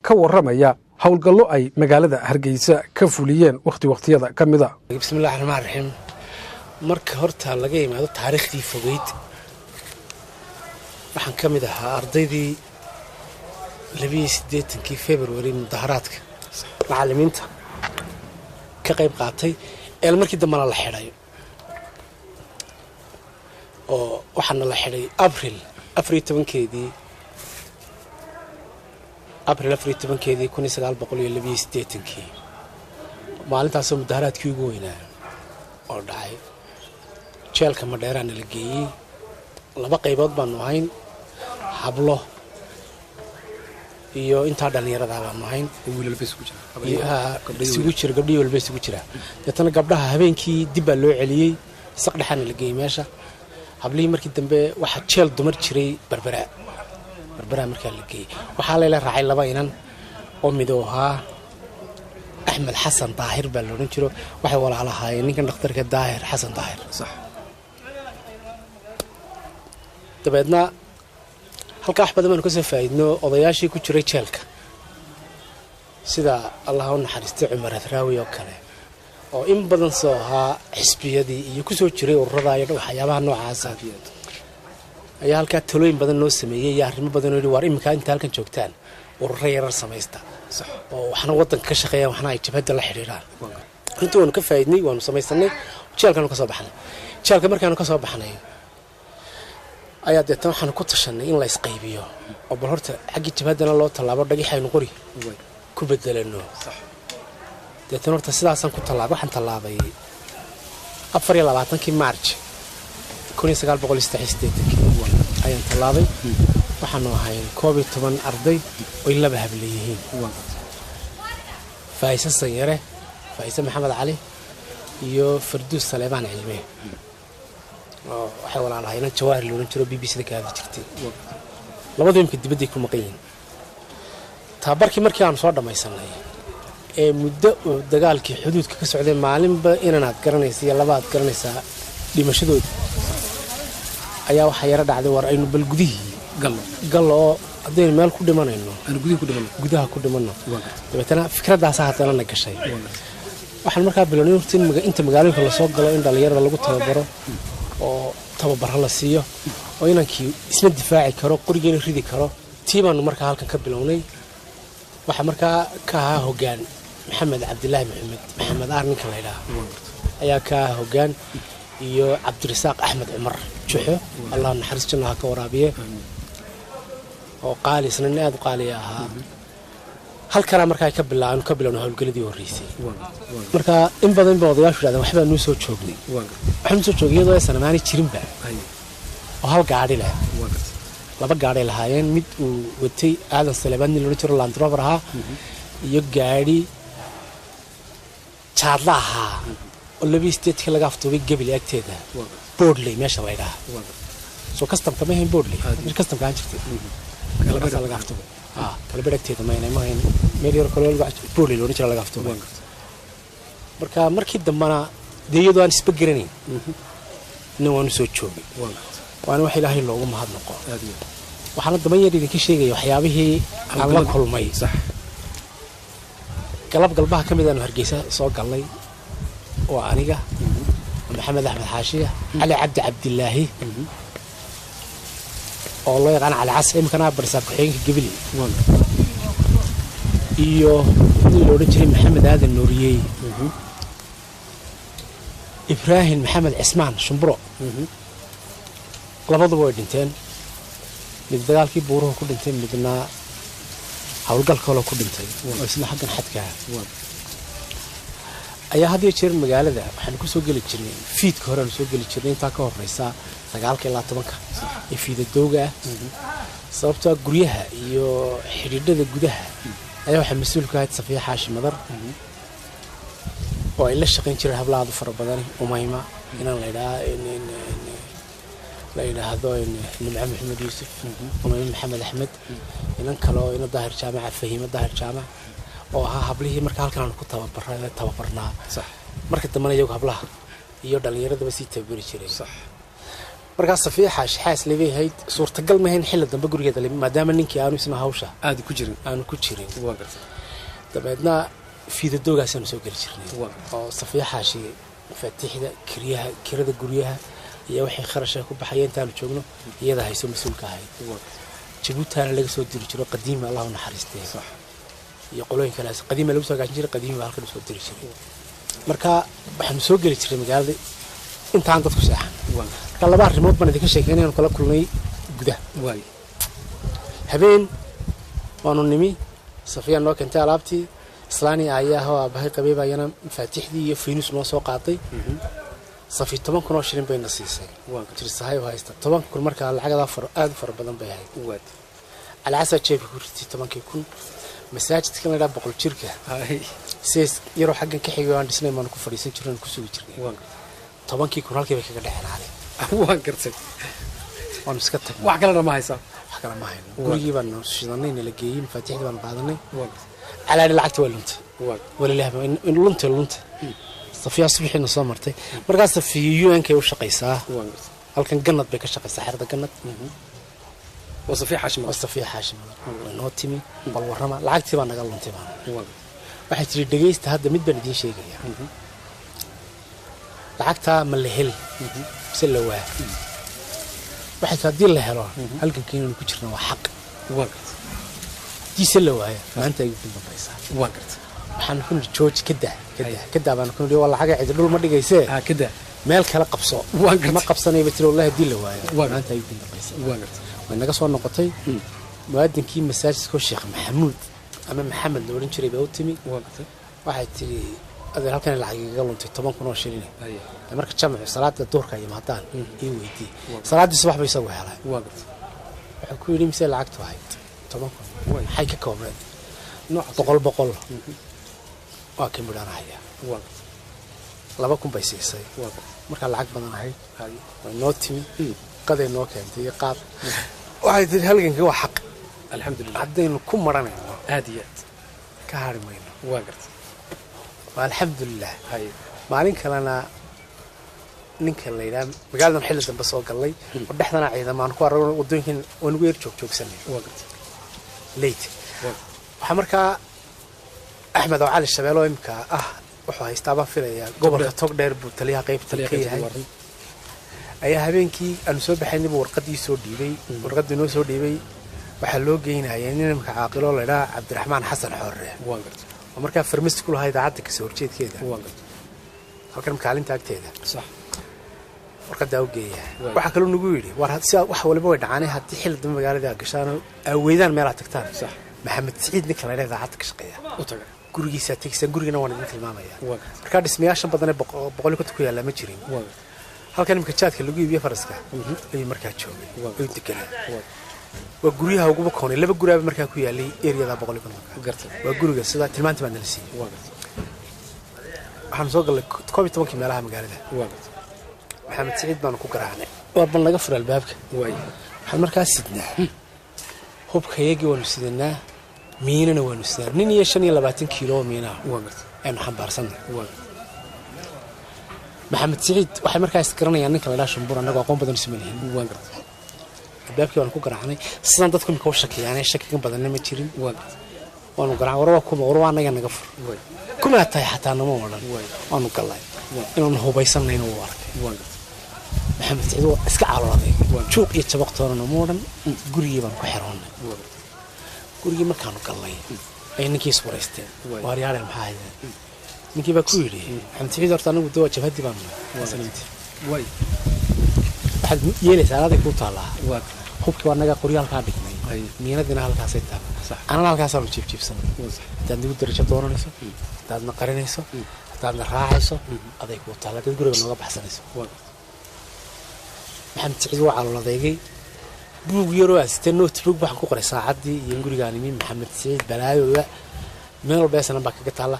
Ka warramaya howlgallo ay magaalada Hargeysa ka fuliyeen wakhti wakhtiyada ka mida. Bismillahi raxmaan raxiim. Marka horta laga yimaado taariikhdii fogeyd, waxaan ka mid ahaa ardaydii 82-kii February mudaharaadka macallimiinta ka qayb qaatay ee markii dambena la xidhay, oo waxaana la xidhay Abril 14-keedii, Abril 14-keedii 1982-kii. Maalintaasoo mudaharaadkii ugu weynaa oo dhacay. Jeelka Madheeraana la geeyey. Laba qaybood baanu ahayn, hablo iyo intaa dhallinyaradaa baanu ahayn, isugu jira gabdhihii walba isugu jira. Deetana gabdhaha habeenkii dib baa loo celiyey, saq dhexaana la geeyey meesha. Hablihii markii dambe waxaa jeel dumar jiray Berberaa. Berberaa markaa la geeyey, waxaa layla raacay laba inan oo midow ahaa Axmed Xasan Daahir baa la odhan jiro. Waxay walaalahaayeen ninkan dhakhtarka Daahir Xasan Daahir. Dabeedna halkaa wax badan baanu ka soo faa'iidno. Odayaashii ku jiray jeelka, sida Allah u naxariistay Cumar Adraawi oo kale, oo in badan soo ahaa xisbiyadii iyo kusoo jiray ururada iyo waxyaabaha noocaasa, ayaa halkaa talooyin badan noo sameeyey iyo arrimo badan oo yidhi, "Waar iminkaa inta halkan joogtaan ururo yarar samaysta oo waxna waddanka ka shaqeeyaan, waxna ay jabhadda la xidhiidhaan." Runtii waanu ka faa'iidnay, waanu samaysanay. Jeelkaanu ka soo baxnay. Jeelka markaanu ka soo baxnay ayaa deetan waxaanu ku tashanay in la isqaybiyo, oo bal horta xaggii jabhaddana loo tallaabo, dhagixaynu qori ku bedelano. Deetan horta sidaasaan ku tallaabay. Waxaan tallaabay 24-kii March 1983-kii ayaan tallaabay. Waxaanu ahayn 11 arday oy laba hable yihiin, Faa'ise Sanyare, Faa'ise Maxamed Cali iyo Farduus Saleebaan Cilme, oo waxay walaalahay inan Jawaahir la odhan jiro BBC da ka hadli jirtay. Labadu imka dibadday ku maqan yihiin. Tababarkii markii aanu soo dhammaysanay ee muddo uu dagaalkii xuduudka ka socday, maalinba inanaad garanaysa iyo laba aad garanaysaa dhimashadooda, ayaa waxaa yaro dhacday, war aynu bal gudihii gallo, gallo, oo haddaynu meel ku dhimanayno aanu gudihii ku dhimanno, gudaha ku dhimanno. Dabeetana fikraddaasa haddana na gashay. Waxaan markaa bilownay horta in inta magaalooyinka lasoo galo in dhallinyarada lagu tababaro oo tababaro la siiyo, oo inankii isma difaaci karo, qorigiina ridi karo. Tii baanu markaa halkan ka bilownay. Waxaa markaa ka ahaa hoggaan Maxamed Cabdilaahi Maxamed, Maxamed Aar ninka la ydhaha ayaa ka ahaa hoggaan, iyo Cabdirasaaq Axmed Cumar Juxo, Allah naxariis janna ha ka waraabiye, oo qaali isna nin aada u qaaliya ahaa. Halkanaa markaa ka bilaa ka bilowna howlgeladii horreysay. Marka in badan ba odayaashu yidhahdeen, waxbaa nuu soo joognay, waxaa nuu soo joogay iyadoo aysan amaani jirinba oo hal gaadhi leh. Laba gaadhay lahaayeen, mid uu watay Aadan Saleebaan nin loodhan jiro, Land Rover ahaa, iyo gaadhi jaadla ahaa oo 82-kii laga aftuubay Gebile agteeda, Boardley meesha la ydhaha. Soo kastamka ma ahayn Boardley, meesha kastamka aan jirtay halkaasaa laga aftuubay. Kalabadh agteeda mayna ma ahayn, meel yar kaloo Boardley loodhan jira laga aftuubay. Marka markii dambana dee iyadoo aan isba garanayn nin waanu soo joogay, waana wax Ilaahay loogu mahadnaqo. Waxaana daban yar idinka sheegaya waxyaabihii aan la kulmay. Galab galbaha ka mid aanu Hargeysa soo galnay, oo aniga, Maxamed Axmed Xaashiya, Cali Cabdi Cabdilaahi oo loo yaqaan Cali Cas, iminkana barsaab ku-xigeenka Gebili, iyo nin la odhan jiray Maxamed Aadan Nuuriyey, Ibraahim Maxamed Cismaan Shumburo. Labaduba way dhinteen, mid dagaalkii buuruhu ku dhintay, midna howlgal kaloo ku dhintay oo isla xaggan xadkaa. Ayaa had iyo jeer magaalada waxaanu ku soo geli jirnay fiidka hore, aanu soo geli jirnay intaa ka horeysa 9-ka ilaa 10-ka ee fiidadooga ah, sababtoo guryaha iyo xidhiidhada gudaha ayaa waxaa mas-uul ka ahayd Safiya Xaashi Madar, oo ay la shaqayn jireen habla aad u fara badani, Umayma inaan la yidhaahdo, Nimco Maxamed Yuusuf, Umayma Maxamed Axmed, inan kaleo ina Daahir Jaamaca, Fahiima Daahir Jaamac, oo ahaa hablihii marka halkan aanu ku tababarnaa. Marka dambena iyagu hablaha iyo dhallinyaradaba sii tababari jiray. Markaa Safiya Xaashi xaas lebay ahayd, suurtagal mahayn xilli dambe gurigeeda maadaama ninkii aanu isna hawsha aad ku jirin, aanu ku jirin. Dabeedna fiidadoogaasanu soo geli jirnay oo Safiya Xaashi mafaatiixda kiryaha, kirada guryaha iyo waxay kharasha ku baxaya intaanu joogno iyada hayso mas-uulka ahayd. Jabuutaana laga soo diri jiro qadiima, Allahu naxariistee, iyo qolooyin kaleas qadiima lagu soo gaajin jiray, qadiimi baa halkan usoo diri jiray. Marka waxaanu soo geli jiray magaalada intaan dadku seexan. Marka laba arrimood baan idinka sheekay inaynu kala kulnay gudaha. Habeen waanu nimi, Safiya noo keentay alaabtii, islaani aayaah oo aabahay qabay baa iyana mafaatiixdii iyo fiinus noo soo qaaday. Safi 10,000 oo shilin bayna siisay, jirsahay oo haysta 10,000. Markaa lacagadaa aada u fara badan bay ahayd. Calcasaa jeebka ku ritay 10,000. Masaajidkan la idhaha 100 jirka sees yaroo xaggan ka xigay aan dhisnay baanu ku fadhiisan jirnay, aan ku sugi jirnay. 10,000 halkii bay kaga dhexeen cali. Waan gartay. Waanu iska tagnay. Wax kalena ma haysaa? Wax kale ma hayno. Gurigii baanu shidanay, nala geeyey, mafaatiixdii baanu qaadanay. Calaani lacagta waa luntay, walilah luntay luntay. Safiya subaxiina soo martay. Markaa Safiya UN kay u shaqaysaa, halkan Ganad bay ka shaqaysaa, xerada Ganad. Waa Safiya Xaashim. Waa Safiya Xaashim. Way noo timi, bal warrama, lacagtii baa naga luntay. Baan waxay tiri, dhegaysta, hadda mid baan idiin sheegayaa, lacagtaa ma la heli mise la waa? Waxay tiri haddii la helo halganka inaynu ku jirna waa xaq, haddiise la waaya maanta ay ugu dambaysaa. Waxaan ku nidhi jooji, ka daa, ka daa, ka daa baan ku nidhi, waa lacaga cidi dhul ma dhigaysee, ka daa, meel kale qabso. Ma qabsanayba tiri, wallahi haddii la waayo maanta ay ugu dambaysaa. Way naga soo noqotay. Muwaadinkii masaajidka Sheekh Maxamuud ama Maxamed la odhan jiray baa u timi. Waxay tiri, adeer, halkan lacag igaga luntay 10,000 oo shilin, marka jamacu salaada duhurka yimaadaan ii weydii. Salaaddii subax ba isagu helay. Wuxuu ku yidhi, mise lacagtu ahayd 10,000, maxay ka koobneed? 100 100 waa ka midhanahaya. 2,000 bay siisay. Markaa lacag badan ahayd. Way noo timi, qaday noo keentay iyo qaad. Waxay tiri halganka waa xaq, alxamdulilah, haddaynu ku maranayno aad iyo aad ka hari mayno. Waa gartay. Waa alxamdulilah. Maalin kalena ninka la yidhaha magaaladan xilli dambe soo gallay oo dhexdana ciidamaan ku aragno waddooyinkan waan ugu yar joog joogsanay late. Waxaa markaa Axmed oo Cali Shabeelo imika ah wuxuu haystaa baan filayaa gobolka Togdheer buu taliyaha qaybta ka yahay, ayaa habeenkii aanu soo baxaynay buu warqaddii soo dhiibay. Warqaddii noo soo dhiibay waxaa loo geynayay nin imika caaqilo la idhaha Cabdiraxmaan Xasan Xoorre oo markaa farmasi ku lahaa idaacadda kasoo horjeedkeeda halkan kaalinta agteeda. Warqaddaa u geeya. Waxaa kaloo nagu yidhi, war si wax waliba way dhacaanay, haddii xilli dambe magaalada aa gashaan oo aaweydaan meelaad tagtaan, Maxamed Siciid ninka la idhaha idaacadda ka shaqeeya gurigiisaa tegisaan, gurigana waan idin tilmaamaya. Markaa dhismayaashan badan ee 150 ku yaallaa ma jirin. Halkan imika jaadka lagu iibiye faraska ayuu markaa joogay, ayuu deganaa. Waa guryaha uguba koonay, laba guraaba markaa ku yaalay eriyada 150-ka. Waa guriga sida tilmaantii baa nala siiyey. Waxaanu soo gallay 11-kii meelaha magaalada. Maxamed Siciid baanu ku garaacnay, waa bal naga fura albaabka. Waxaan markaa sidnaa hubkayagii, waanu sidanaa miinana, waanu sidanaa nin iyo 25 kiilo oo miinaa aynu xambaarsanay. Maxamed Siciid waxay markaa isgaranayaan ninka la dhaha Shumbur, annagoo aqoon badan isuma lihin. Albaabkii baanu ku garaacnay sidaan dadku imika u shakiyaanay, shakigan badanna ma jirin. Waanu garaac, war waa kuma? War waa annaga, naga fur. Kumaa tahay? Xataa nama odhan. Waanu gallay, inaanu hubaysanayna wuu arkay. Maxamed Siciid waa iska caloolaaday, juuq iyo jabaqtoona nama odhan. Gurigii baanu ku xeroonnay. Gurigii markaanu gallay ay ninkii iswaraysteen, waaryaadheen maxaa haydeen? Ninkii baa ku yidhi, Maxamed Siciid, horta anigu de waa jabhaddii baanu nahay, waxaad yeelaysaa alaaday kuu taallaa, hubkii waa naga qoryo halkaa dhignay, miinadiina halkaasay taalla, anana halkaasaanu jiibjiibsanay. Haddaad nagu darajo doonanayso, haddaadna qarinayso, haddaadna raacayso, aday kuu taalla, haddaad guriga nooga baxsanayso. Maxamed Siciid waa calool adeygay. Buug yaroo asite notebook waxaan ku qoray saacaddii iyo gurigaan imi. Maxamed Siciid balaayola meel walba esanan baa kaga taalla.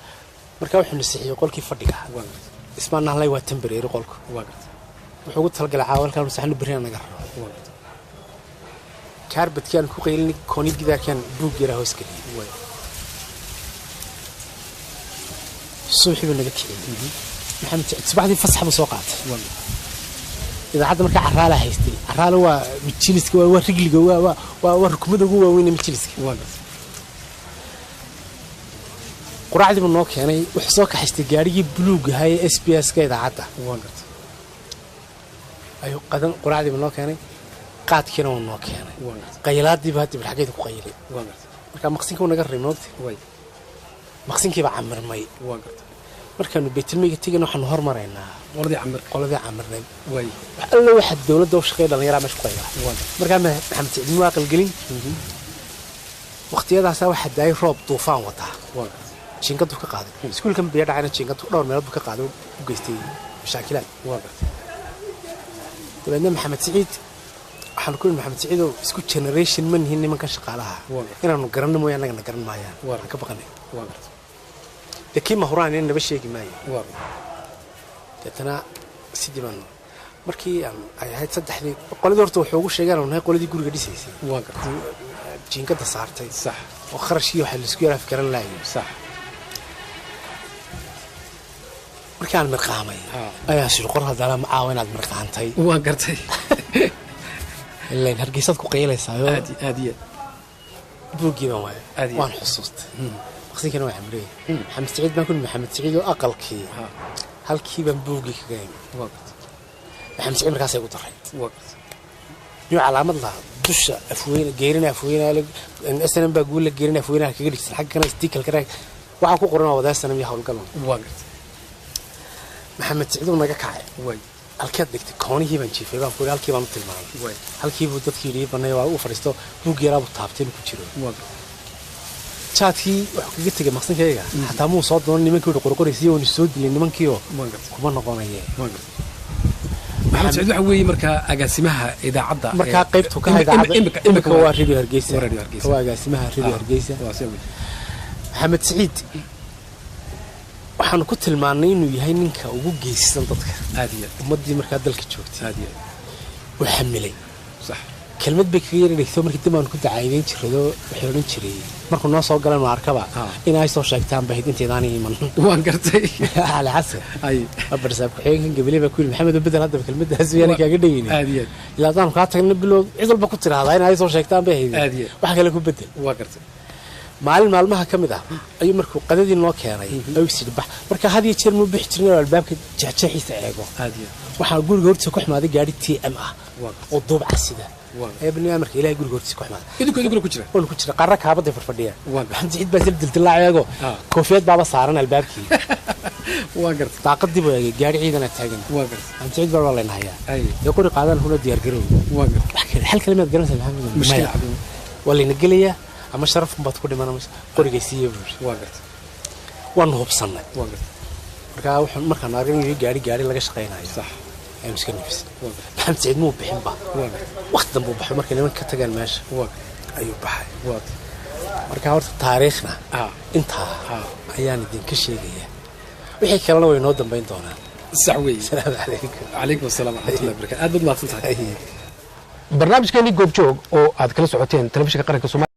Markaa wuxuu nasixiyey qolkii fadhiga, ismaan nahlay waa tembareeri qolku. Wuxuu ugu talagalay caawa halkaan saxnu berrina naga raro. Kaarbadkii aan ku qaylin kooni gidaarkaan buug yaraa hoos geliyey. Subaxii buu naga kiciyey Maxamed Siciid, subaxdii fasax buu soo qaatay. Idaacadda markaa Caraala haystay. Caraala waa majiliska, waa rigliga, waa rukumada ugu waaweyn ee majiliska. Quraacdii buu noo keenay. Wuxuu soo kaxaystay gaarigii buluug ahaa ee SBS ka idaacadda. Ayuu qadan, quraacdii buu noo keenay, qaadkiina wuu noo keenay. Qaylaadiiba hadda xaggeeda ku qaylay. Marka maqsinka uu naga raray, moogta, maqsinkiibaa camirmay. Markaanu Baytilmeyga tegayna, waxaanu hormaraynaa qoladii camirnay. Wax alla waxaa dowladda u shaqeeya dhallinyaraa meesha ku qaylaa. Markaa Maxamed Siciid muu aqalgelin. Waqtiyadaasaa waxaa daayay roob duufaan wataa, jiingadu ka qaaday iskuulkan biyo dhacayna, jiingadu dhowr meelood buu ka qaaday, u geystay mashaakilaad. Dabeedna Maxamed Siciid waxaanu ku yidhi, "Maxamed Siciidow, isku generation ma nihin nimanka shaqaalaha, inaanu garanno mooye annagana garan maayaan, waan ka baqanay." Dee kii mahuraan in naba sheegi maayo. Deetana sidii baanu markii aan ay ahayd 3dii, qoladii horta wuxuu ugu sheegeen aanu nahay qoladii guriga dhisaysay, jiingada saartay, oo kharashkii waxa laisku yaraa fikran laayo. Markii aan mirqaamay ayaan siri, "Qor haddana ma caawa inaad mirqaantay." Waan gartay. Ileen Hargeysaad ku qaylaysaayo. Aad aad iyo Buuggii baan waaya. Aad iyo Waan xusuustay, maqsinkana waa camrey. Maxamed Siciid baan ku nimi. "Maxamed Siciid oo aqalkii halkii baan buuggii kaga imi." Maxamed Siciid markaasay ugu daray. Miyuu calaamad lahaa dusha? Afweyne geerina, Afweyne SNM baa guula, geerina Afweynaha kaga dhigsan, xaggana stiikalkana waxaa ku qoran waa wadaa SNM iyo howlgalan. Maxamed Siciid uu naga kacay. "Halkeed dhigtay?" "Koonihii baan jiifay," baan ku yidhi. Halkii baan u tilmaamay. Halkii buu dadkii yidhi banay, waa u fadhiisto, buug yaraa buu taabtay inuu ku jiro. Jaadkii wuxuu kaga tegay maqsinkayga, xataa muu soo doonan. Nimankii wuxuu qorqoraysiyo, waanu soo dilay nimankiioo kuma noqonaye. Maxamed Saciid waxa weeye markaa agaasimaha idaacadda. Markaa qaybtu ka idaacadda imika waa Radio Hargeysa. Waa Radio Hargeysa. Waa agaasimaha Radio Hargeysa. Waa see wey. Maxamed Siciid waxaanu ku tilmaannay inuu yahay ninka ugu geesisan dadka Aad iyo ummaddii markaa dalka joogtay. Aad iyo Uu xamilay. Kelmad bay kaga yara dhegto. Markii dib aanu ku dacaadeyn jirado, waxay odhan jiray markuu noo soo galan arkaba, in ay soo sheegtaan bahayd intaydaanay iman. Waan gartay. Cali Xasan Ay barsaab ku-xigeenkan Gabile baa ku yidhi, "Maxamed, bedel haddaba kelmaddaas, yaana kaaga dhegeyni." Aad iyo aad. Ilaa haddaanu kaa tagna bilow cid walba ku tiraahdaa in ay soo sheegtaan bay hayd. Aad iyo aad. Wax kale ku bedel. Waa gartay. Maalin maalmaha ka mid ah ayuu markuu qadadii noo keenay ayuu is yidhi, "Bax." Marka had iyo jeer muu bixi jirin inuu albaabka jeexjeexiisa eego. Aad iyo aad. Waxaa guriga hortiisa ku xumaaday gaadhi TM ah Waa gartay. oo duubca sida. Waa gartay. Ee bani amarka Ilaahay guriga hortiisa ku xumaaday. Idinkuna ku jira. Waanu ku jira, qarra kaabaday farfadhiyaan. Waa gartay. Maxamed Siciid baa isla dildilaac eego. Koofiyad baaba saaran albaabkii. Waa gartay. Daaqadii buu eegay, gaadhi ciidana taagan. Waa gartay. Maxamed Siciid baa waa laynahayaa. Ay dee qori qaadaan huna diyaar garow. Waa gartay. Wax kale, xal kale miyaad garanaysaa, Maxamed? Mushkil Maya. Cadiim. Waa layna gelayaa ama sharaf baad ku dhiman ama qorigay siiye, buu yidhi. Waa gartay. Waanu hubsannay. Waa gartay. Markaa wuxuu markaan argay inuu gaari gaari laga shaqaynayo aynu iska nafisay. Waa gartay. Maxamed Siciid muu bixinba. Waa gartay. Waqti dambe uu baxay, markay nimanka ka tagaan meesha Waa gartay. ayuu baxay. Waa Marka horta taariikhna intaa ayaan idinka sheegayaa, wixii kalena way noo dambayn doonaan. Sax weeye. Asalaamu calaykum. Calaykum asalaam waraxmatullahi wabarakatu. Aad baad mahadsan tahay. Barnaamijkeennii Goobjoog oo aad kala socoteen Telefishinka Qaranka Soomaaliya.